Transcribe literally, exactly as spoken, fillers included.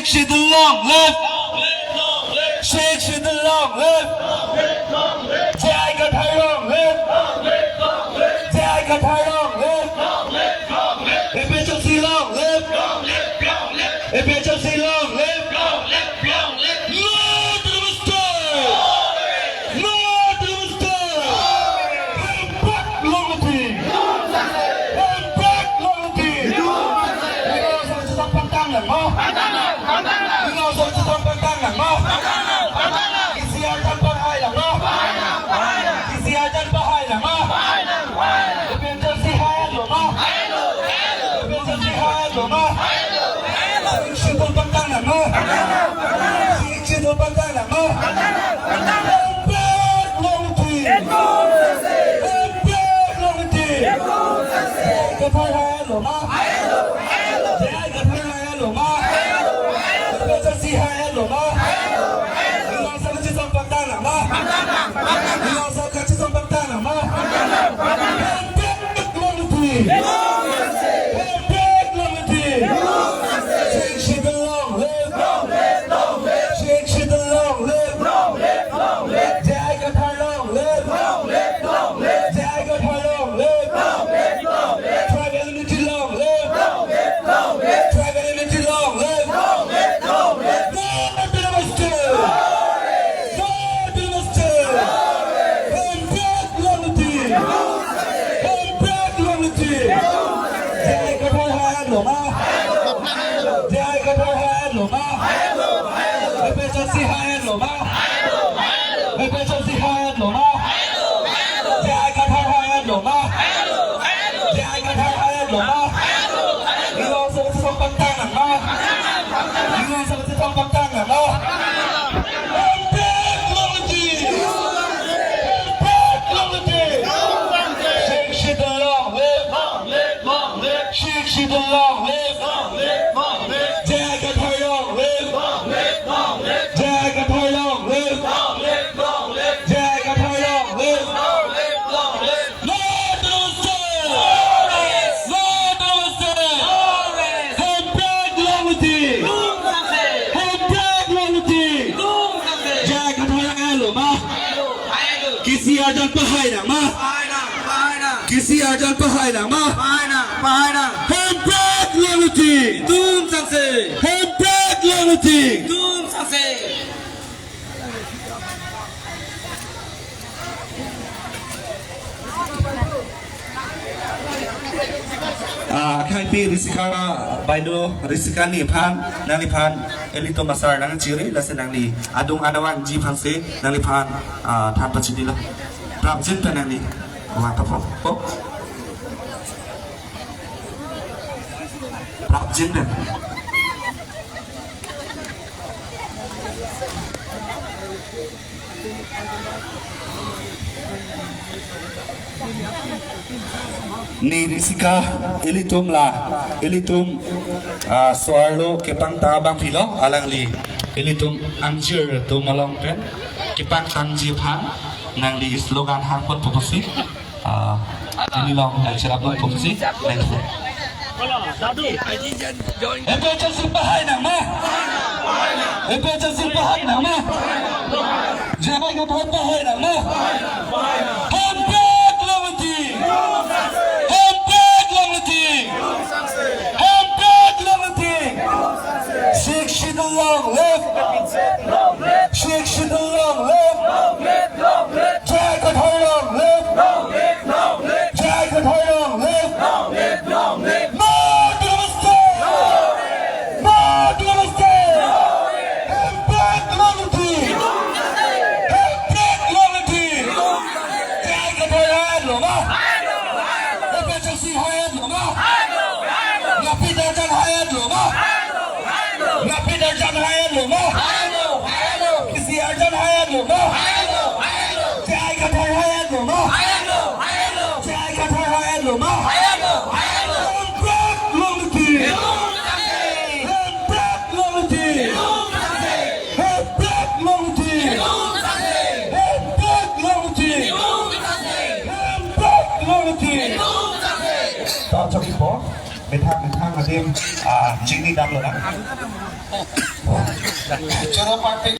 Schedule long live! Sixth Schedule long live! J I Kathar long live! J I Kathar long live! A P H L C long live! A P H L C long live! No to the mistake! No to the mistake! Hempek longleting! Hempek longleting! Ino sa chisong pangtang nang mo? Ino sa chisong pangtang nang mo? Isi arjan pahai nang mo? Isi arjan pahai nang mo? A P H L C hai lo mo? A P H L C hai lo mo? Sixth Schedule pangtang nang mo? Sixth Schedule pangtang nang mo? Hempek longleting! Hempek longleting! Kathar hai lo ma? J I Kathar hai lo ma? A P H L C hai lo ma? Ino sa chisong pangtang nang mo? Ino sa chisong pangtang nang mo? Hempek longleting! Hempek longleting! Sixth Schedule long live! Sixth Schedule long live! J I Kathar long live! J I Kathar long live! Tribal unity long live! Tribal unity long live! No to the mistake! No to the mistake! Hempek longleting! Hempek longleting! J I Kathar hai lo ma? J I Kathar hai lo ma? A P H L C hai lo ma? A P H L C hai lo ma? J I Kathar hai lo ma? J I Kathar hai lo ma? Ino sa chisong pangtang nang mo? Ino sa chisong pangtang nang mo? Hempek longleting! Hempek longleting! Sixth Schedule long live! Sixth Schedule long live! J I Kathar long live! J I Kathar long live! J I Kathar long live! No to the mistake! No to the mistake! Hempek longleting! Hempek longleting! J I Kathar hai lo ma? Isi arjan pahai nang ma? Isi arjan pahai nang ma? Hempek longleting! Hempek longleting! Ah, khaipi Risika, baideo Risika ni aphan, nangliphan ilitum asar nangchiri, lasi nangli adung adavangji aphansi nangliphan, ah, than pachini lo. Prapjin pen nangli. Wah, tapo. Oh. Prapjin pen. Ni Risika ilitum la, ilitum, ah, so-arlo kepangtang abang pilo, alangli ilitum angjir atum along pen kepangtangji aphan nangli slogan hangpon pusi. Ah, ini long, eh, cherap long pusi. Next. A P H L C pahai nang ma? A P H L C pahai nang ma? J I Kathar pahai nang ma? Hempek longleting! Hempek longleting! Hempek longleting! Sixth Schedule long live! Sixth Schedule long live! J I Kathar long live! J I Kathar long live! No to the mistake! No to the mistake! Hempek longleting! Hempek longleting! J I Kathar hai lo ma? A P H L C hai lo ma? Lapit arjan hai lo ma? Lapit arjan hai lo ma? Isi arjan hai lo ma? J I Kathar hai lo ma? J I Kathar hai lo ma? Hempek longleting! Hempek longleting! Hempek longleting! Hempek longleting! Hempek longleting! Ta chok ipo. methang methang adim, ah, chingni damlo na. Choro party.